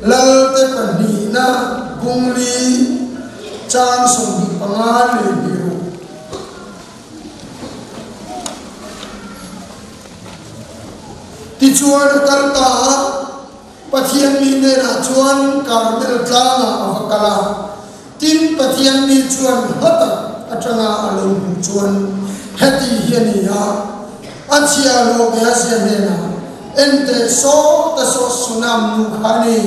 Lalte pahnihna bung li chang 25 leh hnih. Tichuan a kal ta a, Pathian mi hnenah chuan Karmel tlangah a va kal a. Tin, Pathian mi chuan hla tak atanga a lo hmuh chuan heti hi a ni a, A chhia lo Gehazi-a hnenah, Enteh saw ta saw Sunam nu kha a ni,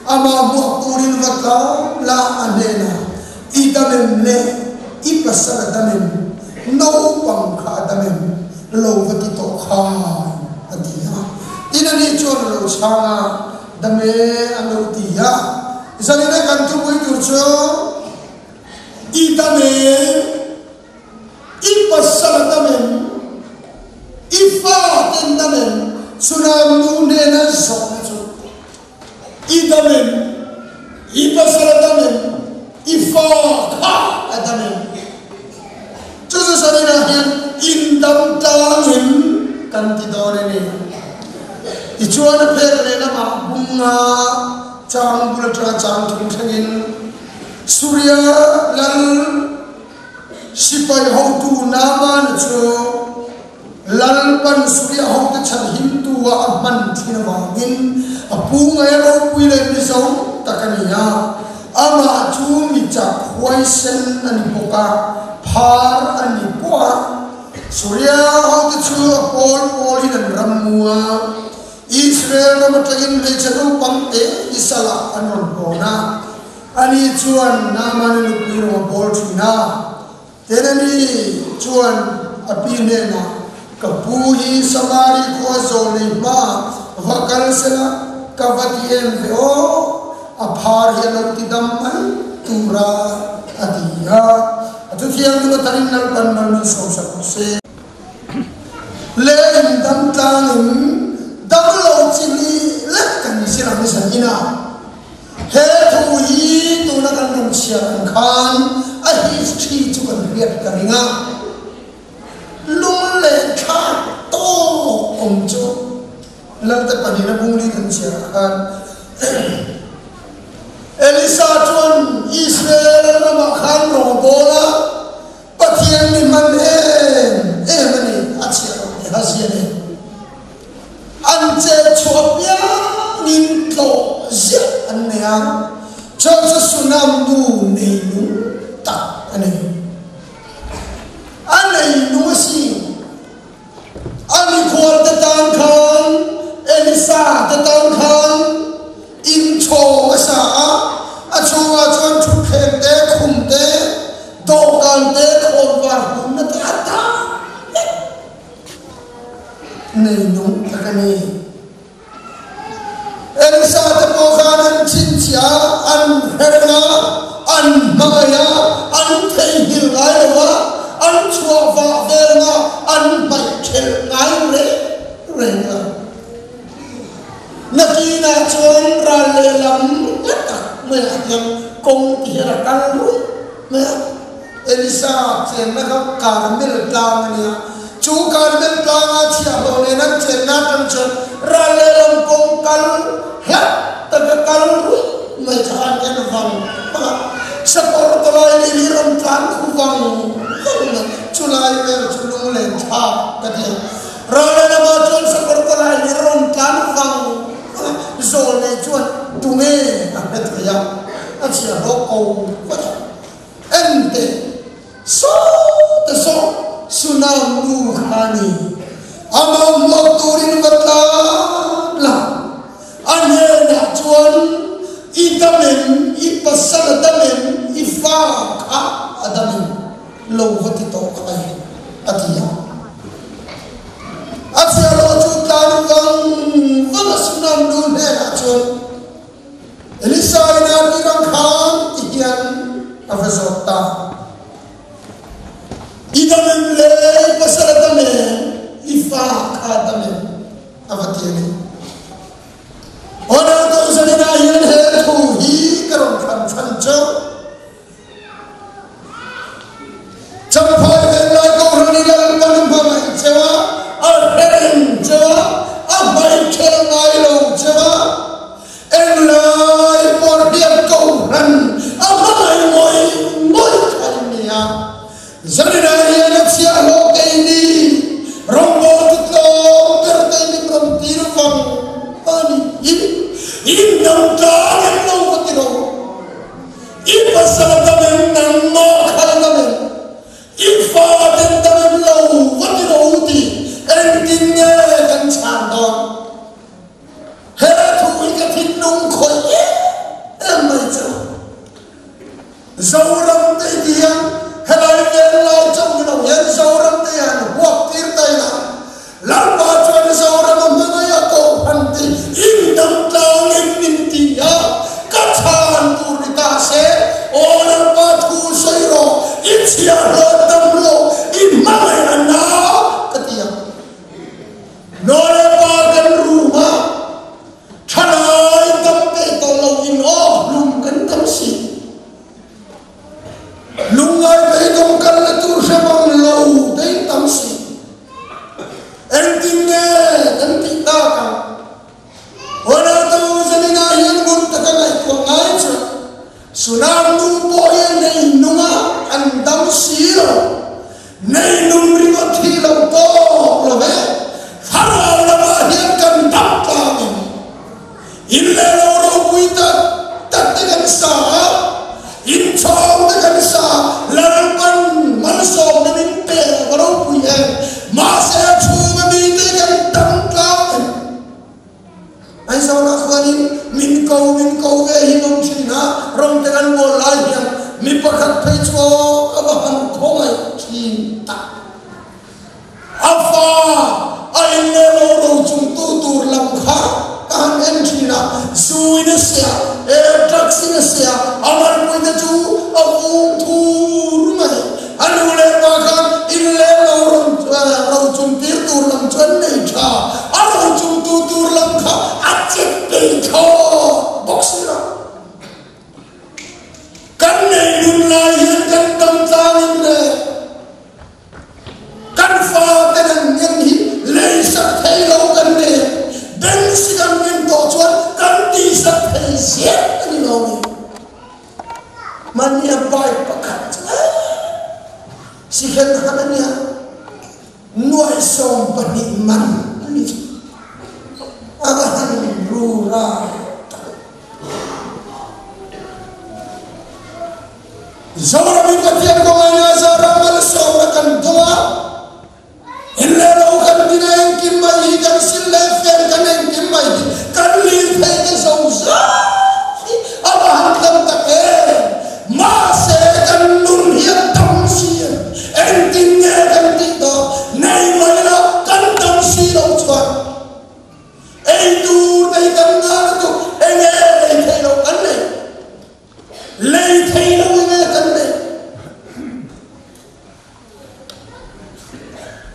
amah hmuak turin va tlang la a hnenah, I dam em le? I pasal a dam em? Naupang kha a dam em? Lo va ti tawh khan, a ti a. Tin, ani chuan a lo chhang a, Dam e, a lo ti a. Zanina kan thupui tur chu I dam em? I pasal a dam em? I fa ten dam em? Chunam nu hnena zawhna chu I dam em? I pasal a dam em? I fa kha a dam em? Chu chu zanina hian in dam tlang em kan ti dawn a ni. Tichuan a phek lehlamah bunga chang bul atanga chang thum thlengin Suria lal sipai hotu Naaman chu Lalpan Suria hote chhan himtu ah a hman thin avangin a pu ngai ropui leh mizo tak a ni a. Amah chu mi chak huaisen a ni bawk a, phar a ni pawh a. Suria hote chu a pawl pawlin an ram mu a, Israel ram atangin hmeichhe naupang te hi salah an rawn pawn a. Ani chuan Naamana nupui rawng a bawl thin a. Tenani chuan a pi hnenah, Ka pu hi Samari khua zawl nei hmaah va kal sela ka va ti em ve aw, a phar hi a lo ti dam mai tura a ti a. A chuthiang chu ka tharin Lalpan mal min sawmsak rawh se. Le in dam tlangin dam lo chi ni lek kan zir ang zan inah. He thu hi tuna kan rawn chhiar ang khan a history chu kan hriat ka ring a, lung leh thla tawk awm chu Lalte pahnihna bungli kan chhiar ah khan Elisa chuan Israel ramah khan rawngbawl a, Pathian mi hman em em a ni, a chhiar awm Gehazi a ni. An chet chhuah piangin tlawh ziah an nei a, chuan chu Sunam nu nei nung tak a ni. A nei nung a si. A mikhual te tan khan, Elisa te tan khan inchhawng a sa a, a chhungah chuan thutthleng te, khum te, dawhkan te, khawnvar hunna te a tam vek. Nei nung tak a ni. Elisa te pawh khan an chhinchhiah a, an hreng a, an hmangaih a, an theihnghilh ngai lo a, an chhuah vah velna an hmaih thelh ngai reng reng lo. Nakinah chuan ral lehlam hla tak maiah hian kawng ti hian a kal ruih mai a. Elisa chenna kha Karmel tlang a ni a, chu Karmel tlanga chhiahhlawh nen an chenna atang chuan ral lehlam kawng kal hlat taka kal ruih mai kha an en vang vang a, sakawr tawlai leh hi rawn tlan khu vang vang mai, chulai vel chu lunglen thlak ka ti a, ral lehlamah chuan sakawr tawlai leh rawn tlan vang vang a, zawl nei chuan tunge a hre thei a, a chhiahhlawh ko vat a. En teh, saw te saw Sunam nu kha ni. Amah hmuak turin va tlan la. A hnenah chuan, I dam em, i pasal a dam em, i fa kha a dam em? Lo va ti tawh khai, a ti a. A chhiahhlawh chu tlan vang vang a Sunam nu hnenah chuan, Elisa in a tir ang khan ti hian a va zawt ta. I dam em le, i pasal a dam em, i fa kha a dam em? A va ti a ni. Honor to zanin ah hian he thu hi ka rawn thlan chhan chu Champhai venglai Kohhran i Lalpan a hmangaih cheu a, a hreng cheu a, a hmaiṭhelh ngai lo cheu a, englai. In dam tlang em lo va ti rawh u. I pasal a dam em nangmah kha i dam em? I faten dam em lo va ti rawh u tih engtin nge kan chhan dawn? He thu hi ka thinlung khawih em em mai chu. Zoram te hi ti hian helai vel lai chauh ni lo hian Zoram te hian huap tir ta ila, Lalpa chuan Zoram a hmangaih a kohhran te indam tlang em min ti a, ka chhan tur ni ta se, Aw Lalpa thu sawi rawh, i chhiahhlawh dam lo, i hmangaih a na ka ti ang. Norepa kan rum a. Thalai dam peih tawh lo in aw hlum kan tam si. Lungngai beidawng kal na tur hre mang lo te in tam si. Engtin nge kan tih tak ang? Ronaldo zaninah hian ngun taka ngaihtuah ngai chuan Sunam nu pawh hi a nei nung a, an dam si lo. Nei nung ringawt hi lo tawk lo ve. Thlarau lamah hian kan dam tlang em? In leh lo ropui tak tak te kan sa a, in chhawng te kan sa a, Lalpan malsawmna min pe a va ropui em? Mahse a chhunga mite kan dam tlang em? Aizawlah khuanin min ko min ko ve hi nawm thin a, rawng te kan bawl lai hian mi pakhat phei chu aw ka va han khawngaih thin tak. A fa a inleh lo ro chung tu tur lam kha ka han en thin a, zu in a sia, e drugs in a sia, a malpui te chu a vung thur mai. A nu leh pa khan inleh lo rawn ro chung tir tur lam chu an nei tha, a ro chung tu tur lam kha a chep peih thlawt bawk si lo. Kan nei nun lai hian kan tam tlang in le kan fa ten an ngen hi lei sak thei lo kan nei a, beng si kan ngen tawh chuan kan tih sak thei zel a ni lo mi. Mahnia bike pakhat chu si hen han a nia, nuai 20 man a ni chu. A va han ru rai tak. Zoram in Pathian kawngaina Zoram malsawmna kan dawng a, In leh lo kan din a engkim mai hi kan sil leh fel kan engkim mai hi kan lir thei te zo zat hi a va han tam tak em! Mahse kan nun hi a tam si em? Engtin nge kan tih dawn? Nei mai la kan tam si lo chuan ei tur te hi kan ngah lutuk enge ei theih loh kan nei? Lei thei lo enge kan nei?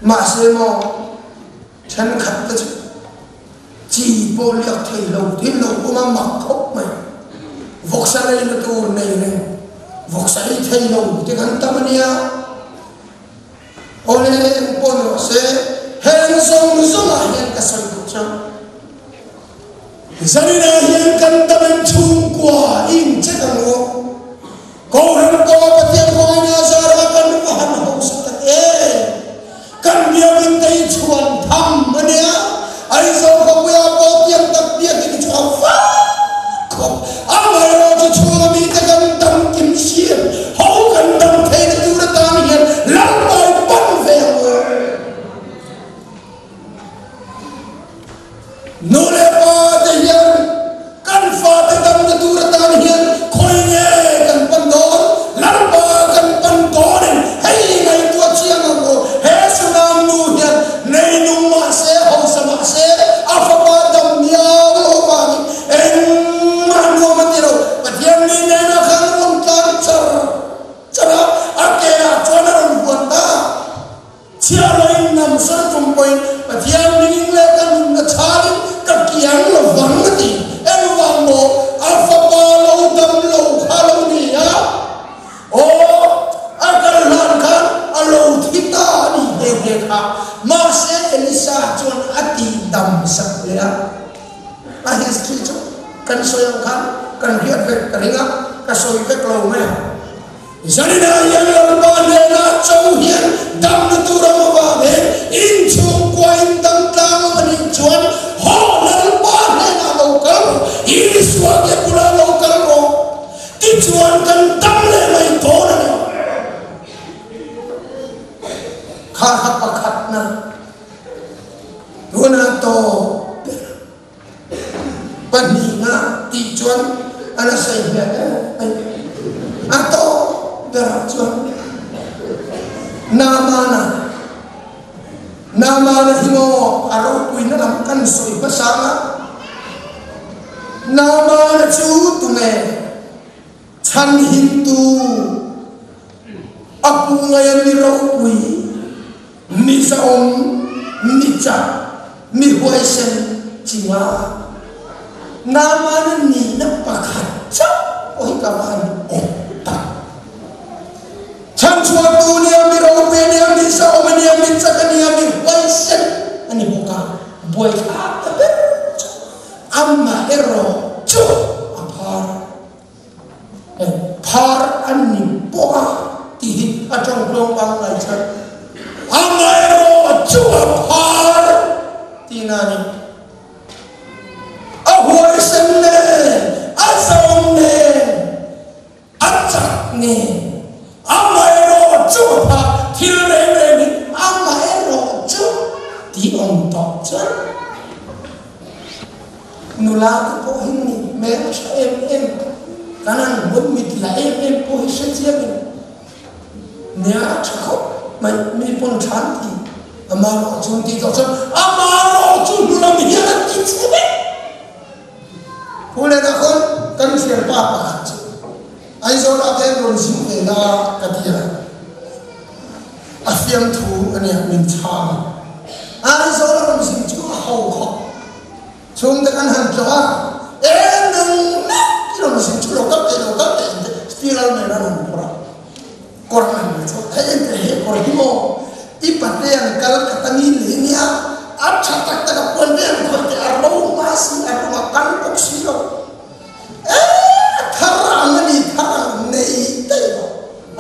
Mahse maw, thenkhat te chu chi pawh liak thei lo thil lo awm a mak khawp mai. Vawksa leina tur nei reng, vawksa ei thei lo te kan tam a nia. Awle eng pawh ni rawh se, heng zawng zawngah hian ka sawi duh chu. Zaninah hian kan dam em chhungkua in che ang u. Kohhran pawh Pathian khawngaihna zara kan va han hausa tak em! Kan biakinn te hi chhuan tham a nia, Aizawl khawpuia pawh tiang tak biakinn chu a vak khawp. Amaherawh chu chhunga mite kan dam kim siam ho kan dam theihna tur atan hian Lalpawi pan ve ang u. Nu leh pa te hian kan fate damna tur atan hian khawi nge kan pan dawn? Lalpa kan pan dawn in hei ngaihtuah chiang ang u. He Sunam nu hian neinung mah se, hausa mah se, a fapa dam miau lo avangin engmah nuam a ti lo. Pathian mi hnenah khan rawn tlan char char a, a ke ah chuan a rawn huan ta. Chhiarloin nam sar tum pawhin Pathian mingin leh ka nunna chhanin ka kiang lo vang a ti. Engvang maw? A fapa lo dam lo kha lo ni a, aw, a kal hlan khan a lo thi ta a ni nghe nghe kha. Mahse Elisa chuan a tih dam sak leh a. A history chu kan sawi ang khan kan hriat vek ka ring a, ka sawi vek lo mai ang. Zaninah hian Lalpa hnenah cho hian damna tur a awm avangin inchhungkua in dam tlang awm a nih chuan haw Lalpa hnenah lo kal rawh. Isua ke bulah lo kal rawh, tichuan kan dam leh mai dawn a ni. Kha kha pakhatna tuna tawp ber pahnihna tih chuan a la sawi hmel em mai. A tawp berah chuan Naamana Naamana hi maw a ropuina lam kan sawi hmasa a, Naamana chu tunge? Chhanhimtu a pu ngaia mi ropui, mi zahawm, mi chak, mi huaisen chi nga. Naamana nihna pakhat chauh pawh hi ka va han awp tak. Chhanchhuaktu nia, mi ropui a nia, mi zahawm a nia, mi chak a nia, mi huaisen a ni bawk a, buaithlak ta ber chu Amaherawh chu a phar e, phar a ni pawh a tih hi a tawngtlawng pangngai chuan amaherawh chu a phar tihna a ni. A huaisen nen, a zawm nen, A chak nge? Amaherawh chu a phah thil reng reng hi amaherawh chu tih awm tawh chuan nula te pawh hi ni hmel tha em em kan han hmun mit la em em pawh hi hre chiang in nia a tha khawp mai mi pawn than ti amaherawh chu an tih tawh chuan amaherawh chu hnulam hian an ti chhe vek. Pu Lena khawn kan thianpa pakhat chu Aizawlah te an rawn zin ve la ka ti a, a fiamthu a nia min chhang a. Aizawl a rawn zin chu a ho khawp. Chhungte kan han tlawh a, e nang mek i rawn zin chu lo kal teh lo kal teh engte spiral nen an han phawrh a, kawr an han chho thei engte he kawr hi maw i pate an kal khat a ni leh nia a tha tak tak a puan ve an khawih teh a ro hma si a rawng a kal bawk si lo e a thar ang a ni thar ang nei daih lo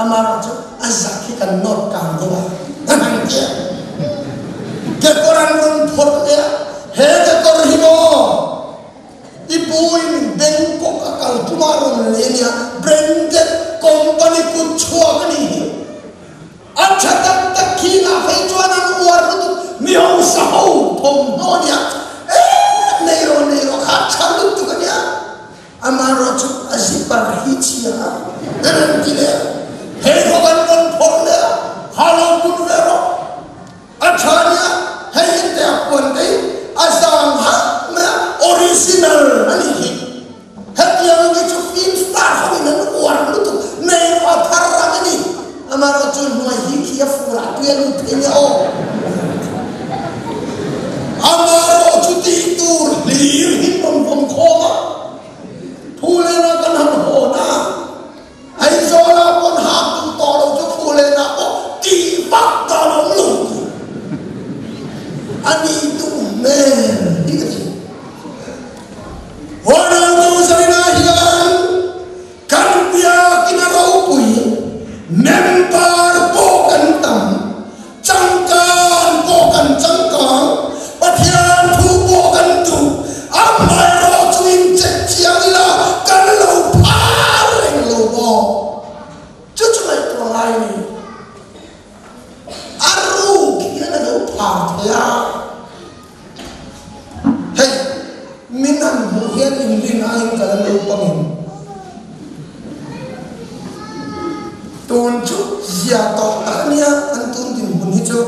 amaherawh chu a zak hi kan nawt kang deuh a a han ti a kekawr an rawn phawrh leh a he kekawr hi maw I puin Bangkok a kal tum a rawn leh nia, branded company kut chhuak a nih hi. A tha tak tak khi lah phei chuan an uar lutuk, mi hausa ho thawmhnaw a nia, eh nei rawh nei rawh kha a tha lutuk a nia. Amaherawh chu a zipper hi chhia a, an han ti leh a, hei khaw kan rawn phawrh leh a, kha lo bun ve rawh. A tha nia, hei in te a puan te hi a zang hak mai a, original a nih hi. Hetiang hi chu film star ho in an uar lutuk, nei rawh a thar rang a ni. Amaherawh chu hnuai hi khi a fur ah tui a lut thei nia aw. Amaherawh chu tih tur hlir hi rawn vawm khawm a, Phulena kan han hawn a. Aizawla pawn hak duh tawh lo chu Phulena pawh tih vak dan awm lo tur a nih duh hmel hi ka ti. Ronaldo Zarina hian kan biakin a ropui, member pawh kan tam, Changkan pawh kan changkang, Pathian thu pawh kan duh, amaherawh chu in check chiang ila kan lo phar reng lo maw? Chu chu ngaihtuah ngai a ni. A ruk hian a lo phar thei a. Hei, min han hmuh hian inrin aiin ka la naupangin tun chu zia tawh tak a nia, an tun dinhmun hi chu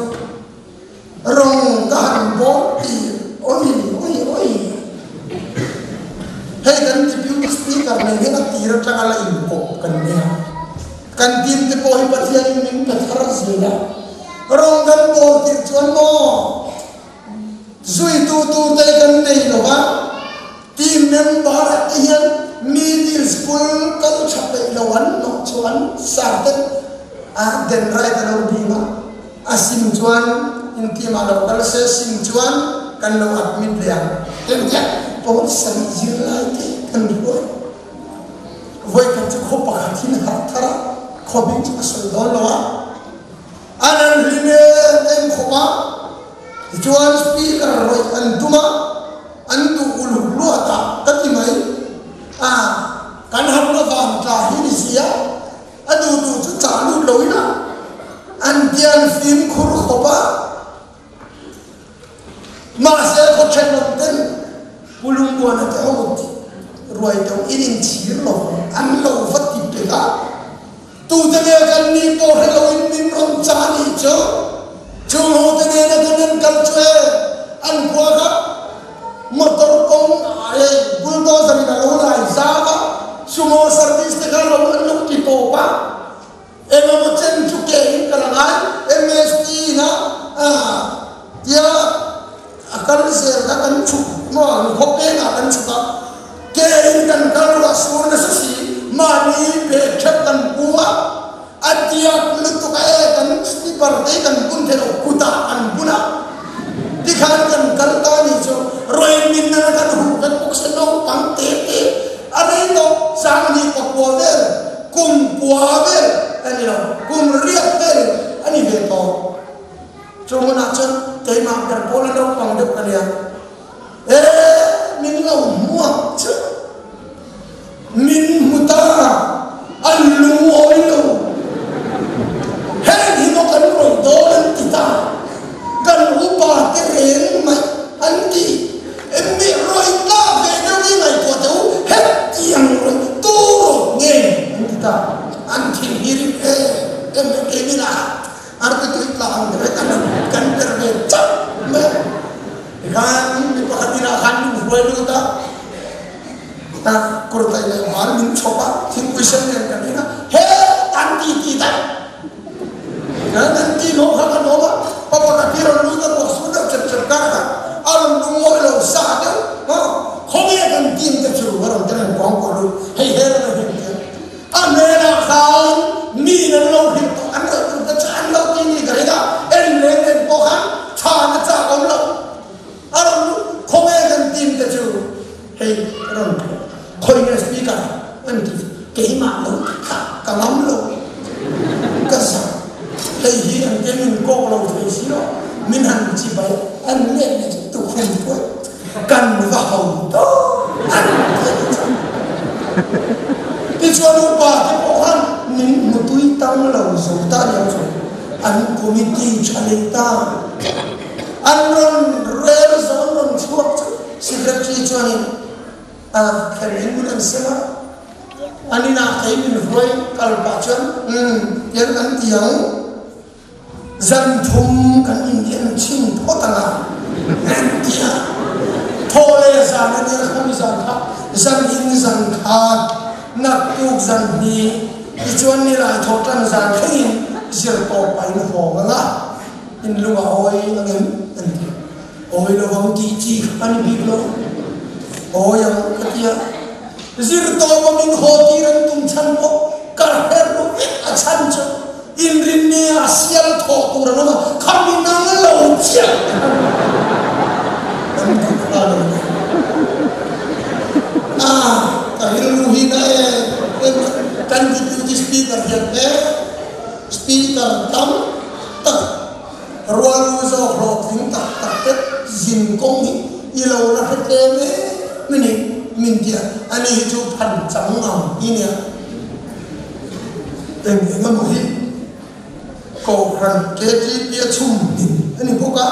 rawng ka han bawl tir awi awi awi. Hei kan deputy speaker nen hian a tir atanga la inkawp kan nia, kan team te pawh hi Pathianin min pe thar zel a, rawng kan bawl tir chuan maw Zuitu turte kan nei lo va, team member ah te hian middle school kal tha peih lo an hnawh chu an sar te a den right a lo bim a, a sim chuan in team ah lo kal se sim chuan kan lo admit leh ang engtia pawn sarih zirlai te kan ruai. Vawikhat chu khaw pakhat hi na harh thar a, khaw bik chu ka sawi dawn lo a. An an hlim em em khawp a, tichuan speaker rawih an tum a, an duh uluk luat a ka ti mai. Ruai to in inchhir lo vang an lo va ti pek a. Tute nge kan nih pawh hre loin min rawn chah a nih chu. Chung hote nena kan an kal chu e an khua kha motor kawng e bulldozer in a lo lai zau a, sumo service te kha lo an lo ti tawp a. Engemaw chen chu ke in kal a ngai, MST in a tia a kal zel kha kan chhuk maw an khaw peng ah kan chhuk a, ke in kan kal ruah sur nasa si mahni bag theuh kan pu a, a tiak lutuk a e kan slipper te hi kan bun thei lo kut ah kan bun a, tikhan kan kal ta a nih chu rawn min nana kan huh vek bawk se naupang te te a rei tawh sang nih pakua vel. Kum kua vel a ni lo, kum riat vel a ni ve tawh. Chu hmunah chuan keimah ber pawl a naupang deuh ka nia. E, min lo hmuak chu min hmu ta, an lungawi lo. Heng hi maw kan rawih dawn an ti ta, kan upa te reng mai an ti. Emmi rawih tlak ve deuh hi ngaihtuah teh u, hetiang rawih tu rawih nge an ti ta, an thil hi rim em em mai keini lah arti tui tla ang deuh kan kan per ve chauh mai a. Tikhan mi pakhat inah khan min hruai lut a, kurtai leh bal min chhawp a, thingpui sen nen kan in a, he an ti ti daih. Kan an ti hlawh kha kan awm a, pa pakhat hi rawn lut a ruah sur deuh chep chep kar kha a rawn lungawi lo sa deuh a, khawnge kan team te chu a rawn ti reng kuang kuah lut, hei he ram a him tia. A hmelah khan mi in an lo hrilh tawh, an raih tur te chu an lo ti ni ka ring a, en reng reng pawh khan tha na chak awm lo. A rawn lut, khawnge kan team te chu hei ka rawn khawi nge speaker an ti keimah lo kha ka ngam lo ka zak hei hi an tia min kawk lo thei si lo min han chi bai an let leh chu tukhum pawh kan va ho tawp an tia ni chu tichuan upa te pawh khan min hmutui tam lo zo ta aniang chu an committee tha leh ta. An rawn rel zawh an rawn chhuak chu Secretary chuanin a kher in mun an sem a, an inah kei min hruai kal pah chuan umm tiang kan ti ang, zan thum kan in en chhin phawt ang a an ti a, thaw leh zan a nia khami zan kha zan in zan khat naktuk zan hnih tichuan nilai thawh tan zan thlengin zir tawp pahin haw ang a. In lung a awi ang em? An ti. Awi lo vang tih chi kha a ni bik lo. Awi ang ka ti a. Zirtawpa min haw tir an tum chhan pawh ka hre ru vek a chhan chu inrinni ah sial thawh tur an awm a, khami nang lo chiah an duh kha lo ni. A ka rilru hi na em em kan deputy speaker hian e speaker tam tak, rual u zawk hlawhtling tak tak te zin kawng hi i lo la hre tlem em a ni min ti a, ani hi chu phan chang ang hi nia. Eng eng emaw hi Kohhran KTP a chhum hmin a ni bawk a,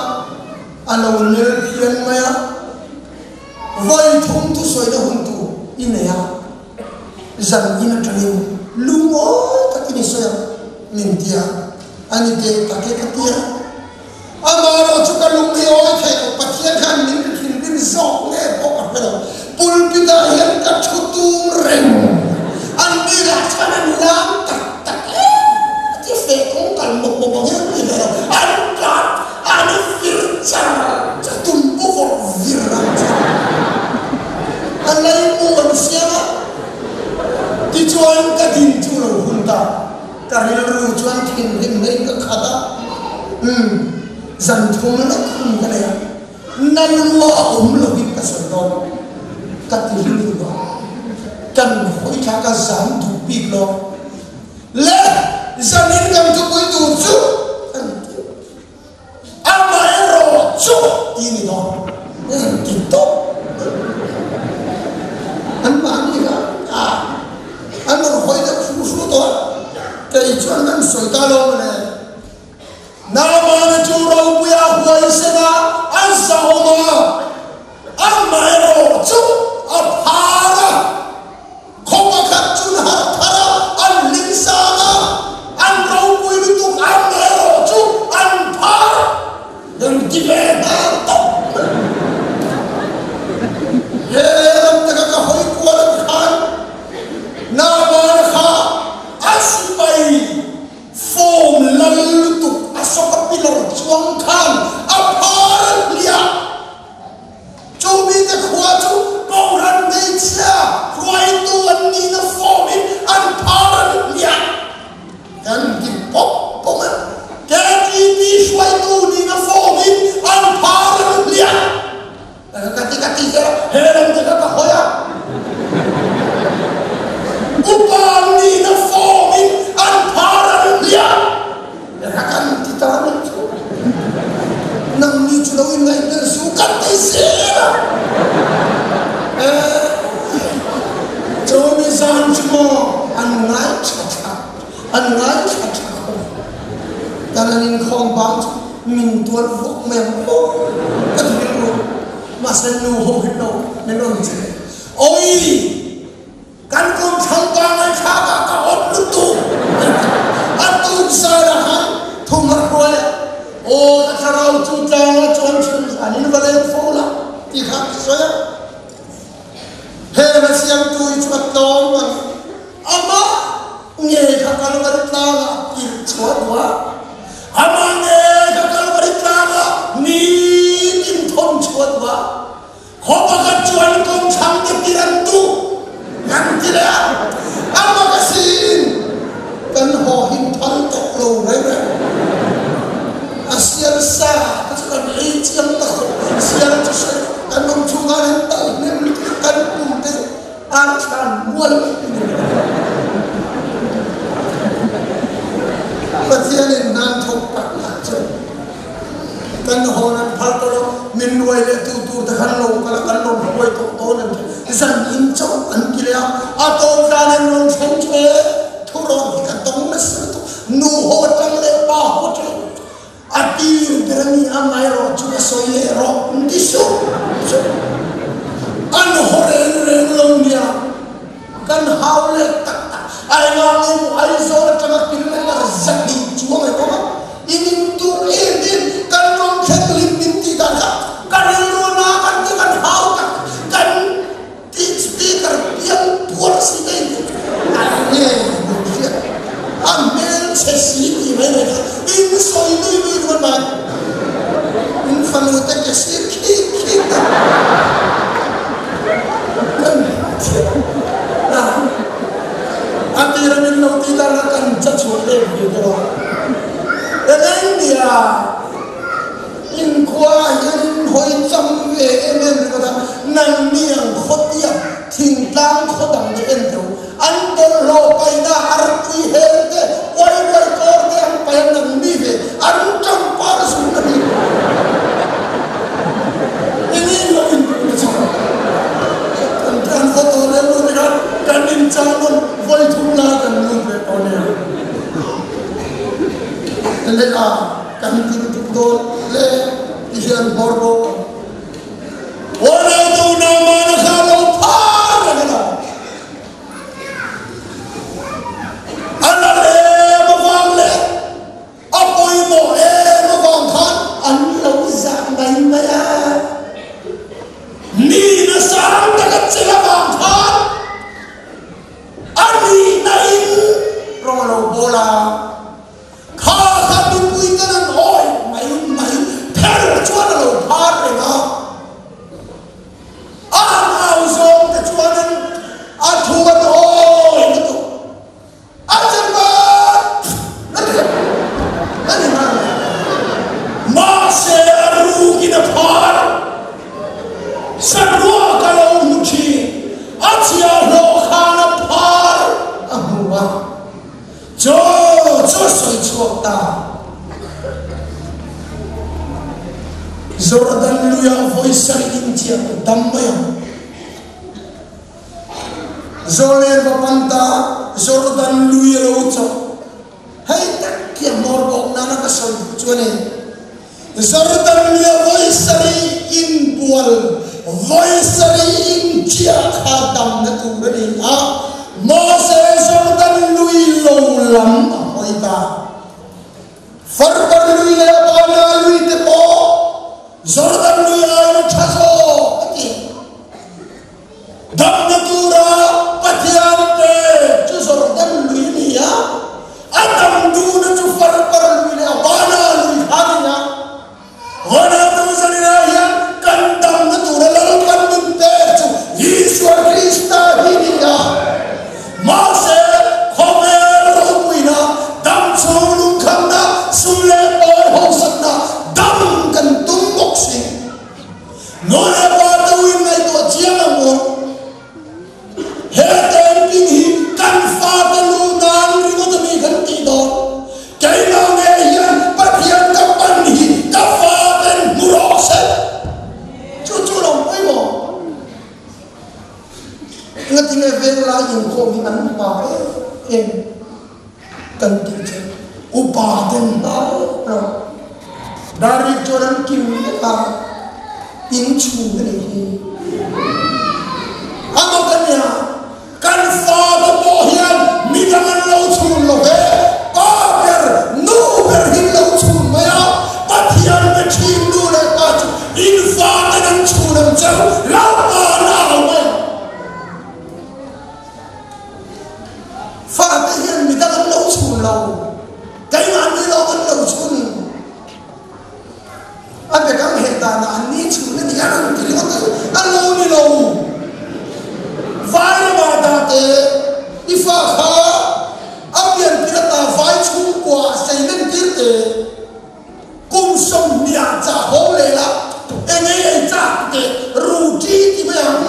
a lo nel phian mai a, vawi thum thusawina hun tur i nei a. Zan in atangin lungawi takin i sawi ang min ti a, a ni teh tak e ka ti a. Amaherawh chu ka lung hi awi theih loh, Pathian khan min thinrim zawk nge pawh ka hre lo. Pulpit ah hian ka thu tum reng, an ni lah chuan an lam tak tak e ti feh kawng kal mawp mawp ang hian ni ve lo, an tlan an vir char char tum pu vawrh vir ang chuan. A leimu an siam a, tichuan ka din chu lo hun ta. Ka rilru chuan thinrim hlein ka khat a, umm, zan thum lek hun ka nei a, na lua a awm lovin ka sawi dawn ka ti rilru a, kan hawi thla ka zan duh bik lo. Le, zanin kan thupui tur chu kan ti. Amaherawh chu ti ni dawn an ti tawp mai. An mahni kha a an rawn hawi deuh hru hru tawh a, kei chuan kan sawi ta lo mawle. Naamana chu ropuia huai sena an zahawm a, amaherawh chu a phar a. An ngaithla tha khawp. Kan an inkhawm bang chu min tual vuak mai ang aw ka ti rilru a. Mahse nu ho hi lo min rawn che. Awii! Kan kum thlang pa ngaihthlak ah ka awt lutuk a tuk zan ah khan thum a hruai a, aw ka thlarau chu tlang ah chuan chhun zan in va leng fo la ti kha ka sawi a, he hla siamtu hi chu a tlawm ang amah ngei kha Kalvari tlang ah tirh chhuah duh a, amah ngei kha Kalvari tlang ah nitin thawn chhuah duh a. Khaw pakhat chuan kawngthlang te tir an duh kan ti leh a, a mak asin kan haw him phal tawh lo reng reng. A sial sa te chu kan ei chiang ta khawp, sial chu hre lo kan awm chhung khan an tal hnem lutuk a, kan pum te chu ar thlan mual in an awm. Pathianin nan thawk tak lah chuan. Kan hawn an phal tawh lo, min ruai leh tu tur te khan lo kal a, kan rawn hruai tawh dawn an ti. Zan in chauh an ti leh a, a tawn zan an rawn thleng chu e, thurawn hi ka dawng nasa lutuk, nu ho atang leh pa ho atang a tir ber a ni a, amaherawhchu ka sawi leh rawh an ti sup sup. An haw reng reng lo nia, kan hau leh tak tak, a engah nge maw Aizawl atanga kilometer 200 chuang ai awm a, I min duh em em, kan rawn thleng hlim min tih dan kha ka rilru na kan ti kan hau tak kan tih speaker piang puar si te in tih a nge min hriat a hmel chhe si tih mai mai kha in sawi nui nui rual mai in fanu te ke sir khik khik ta kan thiam na a tira min lo tih dan kha kan cha chhuah lem ve deuh a. Engengnia inkhua ah hian in hawi cham ve em em ringawt a, nangni ang khawtiang thingtlang khaw dang te en teh u, an bawlhhlawh paihna artui hel te, uai uai kawr te an paih a, nangni ve an ṭampar zung a ni. Engin lo inpuh na chang kan kan haw tawh lem lo tikah kan inchang nawn vawi thum lai kan lut ve tawh nia. Leh a kan ti lutuk dawn hle ti hian hmawr bawk ang. Ronaldo Naamana kha lo phar reng a lo. A la em avang leh a pawimawh em avang khan an lo zah mai mai a. Mi nasang taka chelh avang khan A nihna in rawng a lo bawl a, kha kha mipui ten an hawi mai mai pher chuan a lo phar reng a. A han au zawng te chuanin a thu an hawi lutuk. A chembat a ti a, a ni nghal mai. Mahse a rukin a phar. Saruah ka lo hmu thin. A chhiahhlawh khan a phar a hmu a, chaw chu a sawi chhuak ta. Jordan luiah vawi sarih in chiah ka dam mai ang. Zawleng va pan ta, Jordan lui a lo chawh. Hei tak khi a hmawr bawk nana ka sawi duh chu a ni. Jordan luia vawi sarih inbual, vawi sarih inchiah kha damna tur a ni a, mahse Jordan lui lo lam a hawi ta. Farbar lui leh Abana lui te pawh Jordan lui aiin a tha zawk a ti. Damna tura Pathian pek chu Jordan lui a ni a, a dam duhna chu Farpar lui leh Abana lui kha a ni a. Ronaldo Zanina hian kan damna tura Lalpan min pek chu Isua Krista hi ni a. Mahse, khawvel ropuina, dam chhung lungkhamna, sum leh pawi hausakna dam kan tum bawk si. Nu leh pa te u in ngaihtuah chiang ang u. He camping hi kan fate lu nan ringawt a mi kan tih dawn. Keimah ngei hian Pathian ka pan hi ka faten hmu rawh se. Chu chu lo pawimawh. Ngatinge venglai inkhawm hi an hma em em. Kan tih chu upa ten hnai rawh. Dar rik chuan an kim vek a, in chhung a nih hi. A mak a nia, kan fapa pawh hian midang an lo chhun lo ve, pa ber, nu ber hi an lo chhun mai a, Pathian be thin nu leh pa chu in faten an chhun ang cheu, Lalpa an au mai ang. Fate hian midang an lo chhun lo, keimahni lawng an lo chhun. A bekang heh danah an ni chhun a ni a rawn ti ringawt a, a lo ni lo. Vai ramah dah teh, i fa kha a pianpir ata vai chhungkua a sei len tir teh. Kum sawmhnih ah chah haw leh la, eng ei ei chak teh ruti ti mai ang.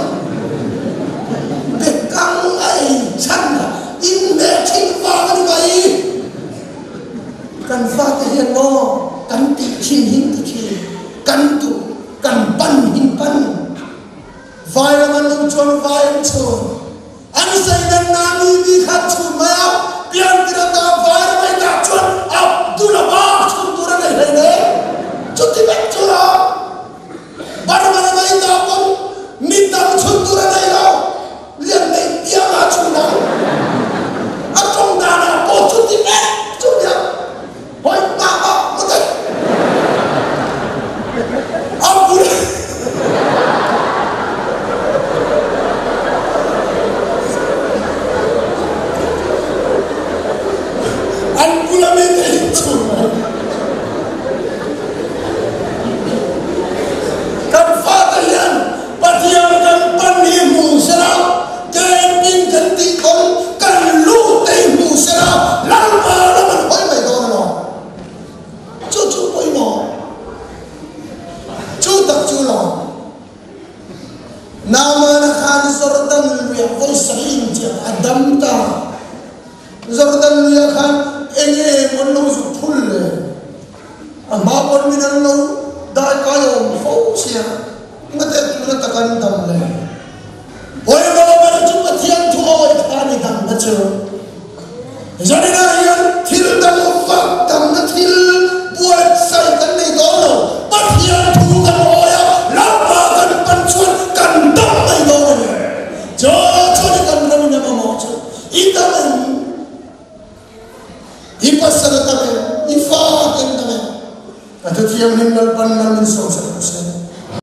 Bekang a ei chhan a inhmeh thin vang a ni mai. Kan fate hian maw kan tih thin hin ti thin, kan duh kan pan hin pan. Vai ram an lo chuan vai an chhun. An sawidan na mi mi kha an chhun mai a, piantir ata vai ram ai dah chuan Abdul-a bak chhun tur a nei hlei nen. Chuti vek chu la, Burma ram ai dah pawn mi dang chhun tur a nei lo, lian nei pianga a chhun ang. A tawng danah pawh chuti vek chu nia. Hawi mah mah ngawt e. A bul An bula mi te hi chhun mai. Kan fate hian Pathian kan pan hi hmu sela, Camping kan tih pawn kan lut te hi hmu sela, Lalpa ram an hawi mai dawn emaw? Chu chu pawimawh. Chu tak chu lo. Naamana khan Jordan luiah vawi sarih inchiah a dam ta. Jordan luiah khan eng nge maw an lo zuk phul le? A hma pawn min an lo dai kai a awm fo sia. Ngate tuna taka an dam le? Pawimawh ber chu Pathian thu awi kha ni damna chu. Zaninah hian thil dang vak damna thil buatsaih kan nei dawn lo. Pathian thu kan awi a, Lalpa kan pan chuan kan dam mai dawn a ni. Chu chuan i kan ramin a mamawh chu i dam em? I pasal a dam em? I fa ten dam em? Ka thuthianghlim Lalpan mal min sawm sak rawh se.